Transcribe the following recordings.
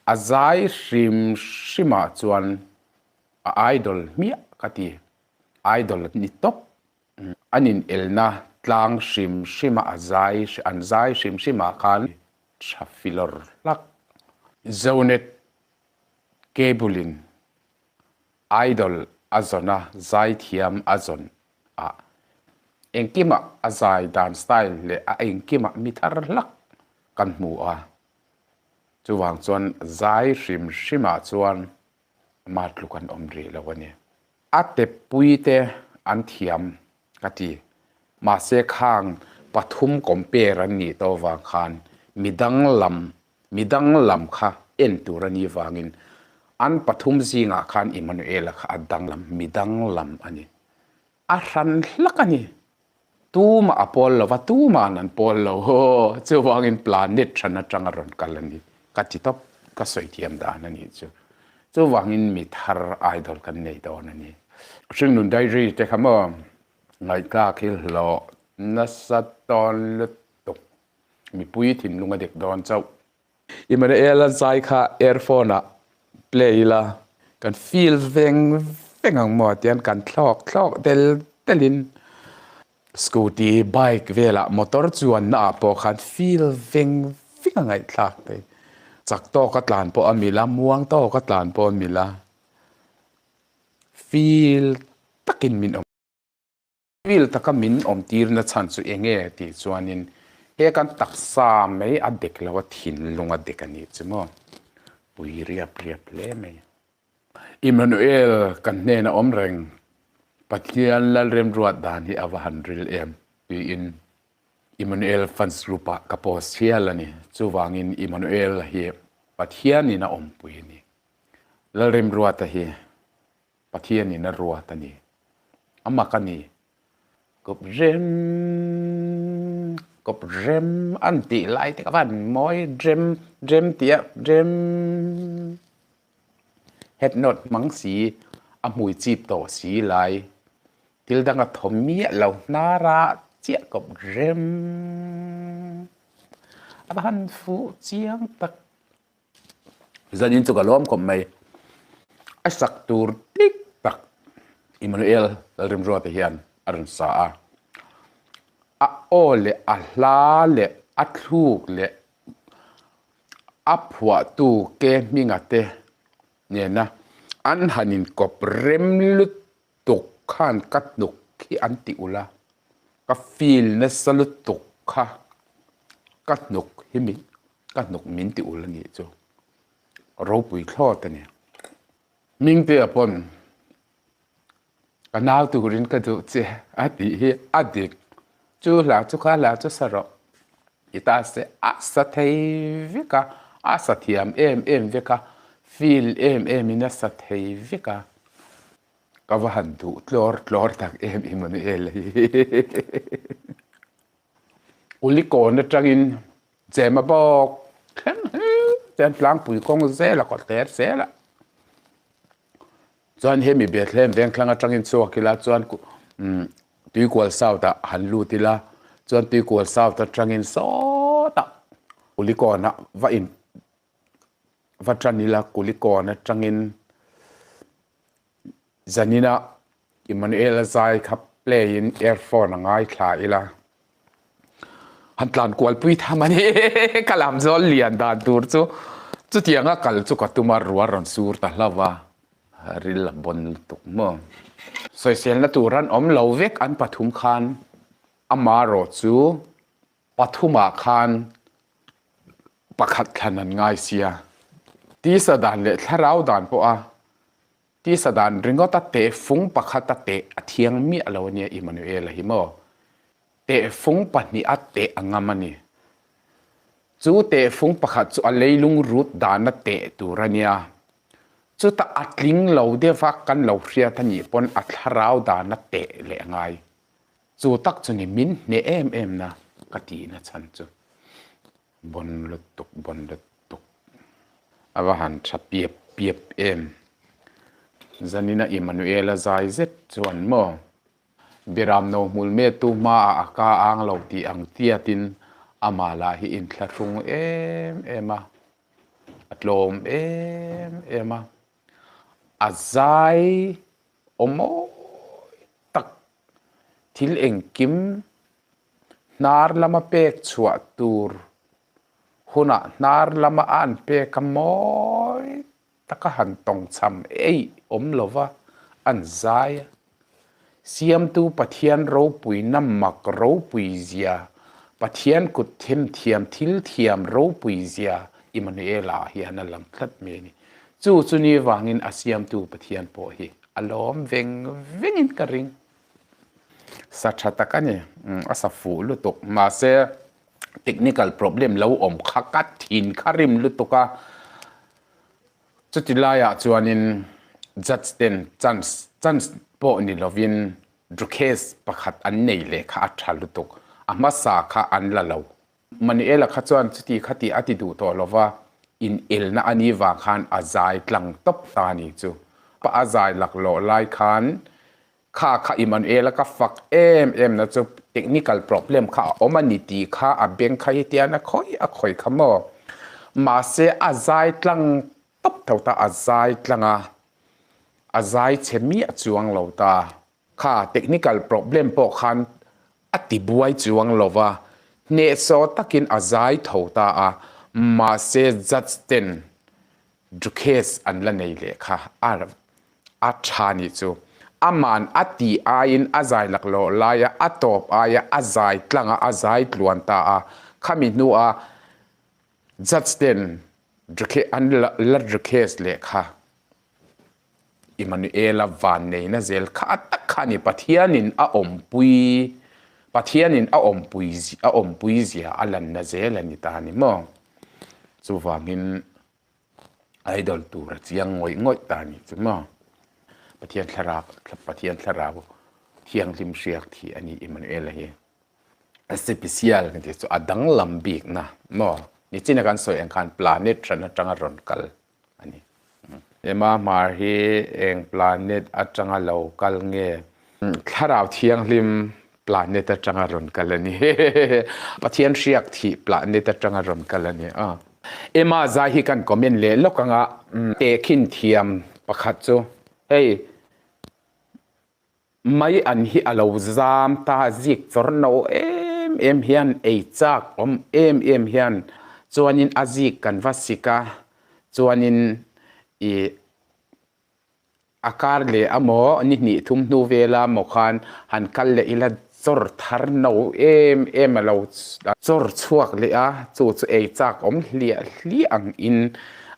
A zai hrim hrimah chuan a idol hmiah ka ti. Idol ni tawp. An inelna tlang hrim hrima a zai an zai hrim hrimah khan tha filawr hlak. Zonet cable in idol a zawn a, zaithiam a zawn a, engkimah a zai dan style leh a engkimah mi thar hlak kan hmu a. Chuvang chuan zai hrim hrimah chuan ama tluk an awm rih lo a ni. A teppui te an thiam ka ti. Mahse khang pathum compare an nih tawh vang khan midang lam midang lam kha en tur a nih vangin an pathum zingah khan Emmanuel-a kha a danglam midang lam a ni. A hran hlak a ni. Tumah a pawl lo va, tuma'n an pawl lo. Haw, chuvangin planet hran atanga rawn kal a ni. Ka ti tawp, ka sawi thiam dan a nih chu. Chuvangin mi thar idol kan nei dawn a ni. Hringnun diary te kha maw ngaihthlak hi hlawh nasa tawn lutuk. Mipui thinlung a dik dawn chauh. Emmanuel-a zai kha earphone ah play ila kan feel veng veng ang maw tian kan thlawk thlawk tel tel in scooty bike velah motor chuanna ah pawh khan feel veng veng a ngaihthlak thei chak tawk a tlan pawh a mil a muang tawk a tlan pawh a mil a feel takin min awm. Feel taka min awmtirna chhan chu eng nge tih chuanin he kan taksa mai a dek lo a, thinlung a dek a nih chu maw? Pui riap riap hle mai. Immanuel kan hnena awm reng Pathian Lalremruat dan hi a va han ril em tiin Immanuel fans group ah ka post hial a ni. Chuvangin Immanuel hi Pathianin a awmpui a ni. Lalremruata hi Pathianin a ruat a ni. A mak a ni. Kawp rem, kawp rem an tih lai te kha van mawi rem, rem tih a rem head note hmang si, a hmui chip tawh si lai, thil dang a thaw miah lo hnar a chiah kawp rem a va han fuh chiang tak. Zanin chu ka lawm khawp mai. A sak tur dik tak Emmanuel Lalrimruata hian a rawn sa a. A aw leh a hla leh a thluk leh a phuahtu ke hminga te nena an han inkawp rem lutuk khan ka hnuk hi an ti ulh a. Ka feel nasa lutuk kha ka hnuk hi min Ka hnuk min ti ul a nih chu ropui thlawt a ni. Hmingtea pawn ka nau turin ka duh che a tih hi a dik. Chu hla chu kha hla chu sa rawh i ta se a sa thei vek a, a sa thiam em em vek a, feel em em in a sa thei vek a. Ka va han duh tlawr tlawr tak em Emmanuel hi. Ulikawn atangin Chema bawk thleng hle chuan tlangpui kawng zel a kawt hler zel a, chuan hemi Bethlehem vengthlang atangin chhuak ila chuan Tuikual South ah han lut ila chuan Tuikual South atangin sawtah Ulikawn ah va in va tan ila Kulikawn atangin Zanina Emmanuel-a zai kha play in earphone a ngaithla ila han tlan kual pui tham a ni ka lam zawl lian dan tur chu chutianga kal chu ka tum a rua rawn sur ta hlauh a ril a bawn lutuk maw sawiselna tur an awm lo vek an pathum khan amarawh chu pathumah khan pakhat thlan an ngai sia tisa dan leh thlarau dan pawha Tisa dan ringawt a tehfung pakhat a teh a thiang miah lo a nia Emmanuel-a hi maw? Tehfung pahnih a teh a ngam a ni. Chu tehfung pakhat chu a leilung rut dan a teh tur a nia. Chutah a tling lo deuh a kan lo hriat a nih pawn a thlarau dan a teh leh a ngai. Chu tak chu ni min hneh em em na ka tihna chhan chu. Bon lutuk bon lutuk a va han tha piap piap em. Zanina Emmanuel-a zai zet chuan maw Biram no hmul mettu hmaah a ka ang lo tih ang tiatin amah lah hi inthlahrung em em a. A tlawm em em a, a zai aw mawi tak thil engkim hnar lama pek chhuah tur hunah hnar lama a an pek a mawi taka han tawngchham eih awm lova an zai a. Siamtu Pathian ropuina mak ropui zia, Pathian kut themthiam thil thiam ropui zia Immanuela ah hian a lang tlat mai a ni. Chu chu ni vangin a siamtu Pathian pawh hi a lawm veng vengin ka ring. Sa tha tak a ni, a sa fuh lutuk. Mahse, technical problem lo awm kha ka thin kha rim lutuk a. Chuti laiah chuanin judge ten chance chance pawh ni lovin case pakhat an nei leh kha a tha lutuk. A hmasa kha an la lo. Manuela kha chuan chuti kha tih a ti duh tawh lova, inelna a nih vang khan a zai tlang tawp ta a ni chu. A zai laklawh lai khan Kha kha Immanuela ka fak em em na chu technical problem kha a awm a ni tih kha a beng kha hi tian a khawi a khawi kha maw. Mahse a zai tlang tawp tho ta, a zai tlang a, a zai chhe miah chuang lo ta. Kha technical problem pawh khan a ti buai chuang lo va, hnehsawh takin a zai tho ta a, mahse judge ten Drucase an la nei leh kha a a tha nih chu. Aman a tih aiin a zai laklawh laia a tawp aia a zai tlang a, a zai tluan ta a. Khami hnua judge ten Drucase an la Drucase leh kha Immanuela van neina zel kha a tak kha a ni. Pathianin a awmpui Pathianin a awmpui a awmpui zia a lanna zel a ni ta a ni maw? Chuvangin idol tur a chiang ngawih ngawih ta a ni chu maw? Pathian thlarau Pathian thlarau thianghlim hriak thih a ni Immanuela hi. A sipisial kan tih chu a danglam bikna maw? Nichina kan sawi ang khan planet hran atanga rawn kal a ni. Emma Hmar hi eng planet atanga lo kal nge? Thlarau Thianghlim planet atanga rawn kal a ni. Pathian hriak thih planet atanga rawn kal a ni. Emma zai hi kan comment leh lawk anga tehkhin thiam pakhat chu hei Mai an hi a lo zam ta zik chawr no em em hian ei chak awm em em hian chuanin a zik kan va sik a, chuanin ih a kar leh amaw ni hnih thum hnu vela maw khan han kal leh ila chawr thar no em em a lo chawr chhuak leh a, chu chu ei chak awm hliah hliah ang in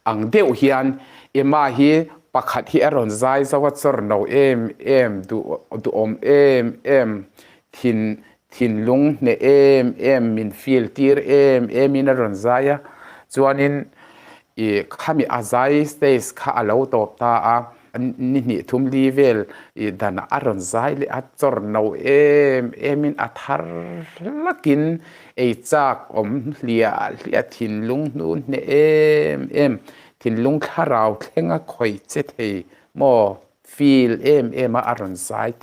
ang deuh hian Emma hi Pakhat hi a rawn zai zo a chawr no em em, duhawm em em, thin thinlung hneh em em, min feel tir em em in a rawn zai a. Chuanin ih khami a zai stage kha a lo tawp ta a, ni hnih thum li vel ih danah a rawn zai leh a, chawr no em em in a thar hlakin ei chak awm hliah hliah thinlung hnu hneh em em Thinlung thlarau thleng a khawih che thei maw? Feel em em a a rawn zai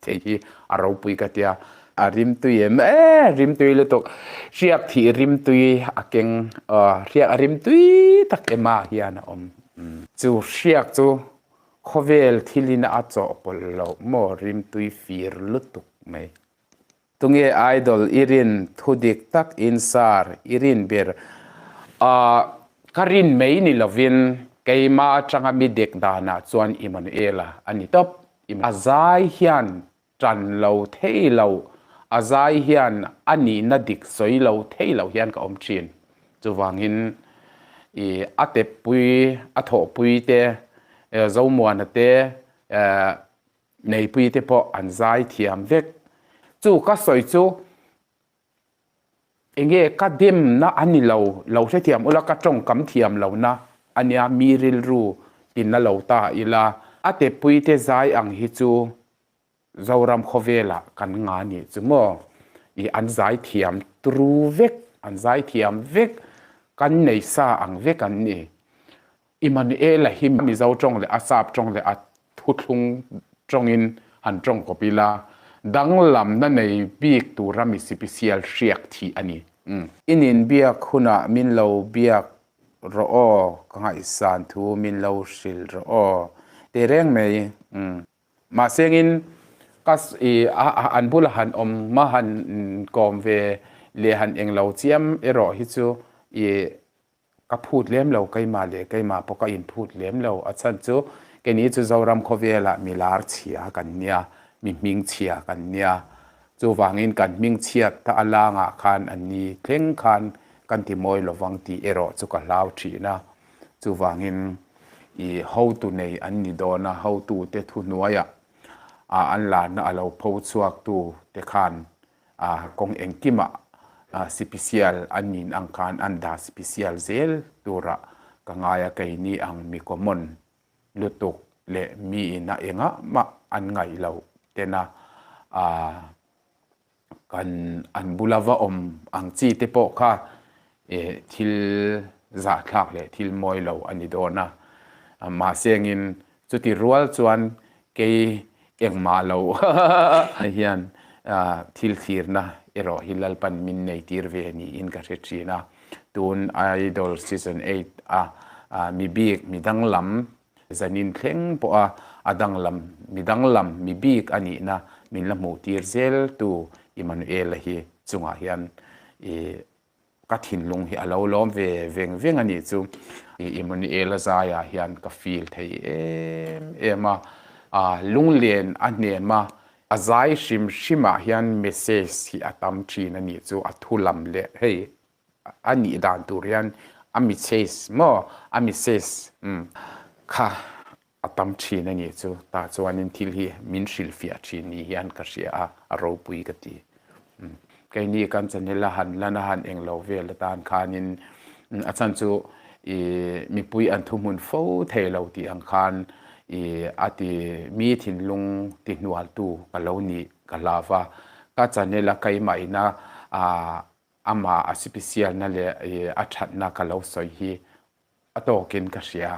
thei hi a ropui ka tia. A rimtui em e, rimtui lutuk. Hriak thih rimtui a keng hriak a rimtui tak ema hian a awm. Chu hriak chu khawvel thilin a chawhpawlh loh maw rimtui fir lutuk mai. Tunge idol i rin thu dik tak in sar i rin ber a ka rin mai ni lovin keima atanga mi dek danah chuan Immanuela a ni tawp. A zai hian tan lo thei lo, a zai hian a nihna dik sawi lo thei lo hian ka awm thin. Chuvangin i a teppui a thawhpui te Zomuana te Neipui te pawh an zai thiam vek. Chu ka sawi chu enge ka demna a ni lo, lo hrethiam ula ka tawngkam thiam lohna a nia, mi rilru tinna lo ta ila. A tepui te zai ang hi chu Zoram khawvelah kan nga nih chu maw? I an zai thiam turu vek, an zai thiam vek, kan nei sa ang vek an ni. Immanuela hi Mizo tawng leh a Sap tawng leh a thuthlung tawngin han tawng kawp ila, danglamna nei bik tura mi sipisial hriak thih a ni. In inbiak hunah min lo biak rawh aw, ka ngaihsan thu min lo hrilh rawh aw tehreng mai. Umm. Mahsengin ka i an bula han awm a han kawm ve leh han englo chiam erawh hi chu i Ka phut lem lo, keimah leh keimah pawh ka inphut lem lo. A chhan chu keini chu Zoram khawvelah mi lar chhia kan nia, mi hming chhia kan nia. Chuvangin kan hming chhiat ta a langah khan an ni thleng khan kan ti mawi lovang tih erawh chu ka hlau thin a. Chuvangin i hotu nei an ni dawn a, hotute thuhnuaiah an larna a lo pho chhuaktu te khan A kawng engkimah sipisial an nin ang khan an dah sipisial zel turah ka ngai a, keini ang mi common lutuk leh mi ina engah mah an ngaih loh tena kan an bula va awm ang chi te pawh kha thil zahthlak leh thil mawi lo a ni dawn a, mahse engin Chuti rual chuan kei engmah lo hian thil thlirna erawh hi Lalpan min nei tir ve niin ka hre thin a. Tun Idol Season 8 a mi bik mi danglam zanin thleng pawha a danglam mi danglam mi bik a nihna min la hmuh tir zel tu Immanuela hi chungah hian i Ka thinlung hi a lo lawm ve veng veng a nih chu. Immanuela zaiah hian ka feel thei em em a, a lunglen a hnem a, a zai hrim hrimah hian message hi a tam thin a nih chu, a thu lam leh hei a nih dan tur hian a message maw a message kha A tam thin a nih chu, tah chuanin thil hi min hrilhfiah thin ni hian ka hria a, a ropui ka ti. Keini kan channel a han lan a han englo vel atan khanin a chhan chu i mipui an thuhmun fo thei lo tih ang khan i a ti mi thinlung ti hnualtu ka lo nih ka hlau va, ka channel a keimah ina amah a sipisialna leh a thatna ka lo sawi hi A tawkin ka hria.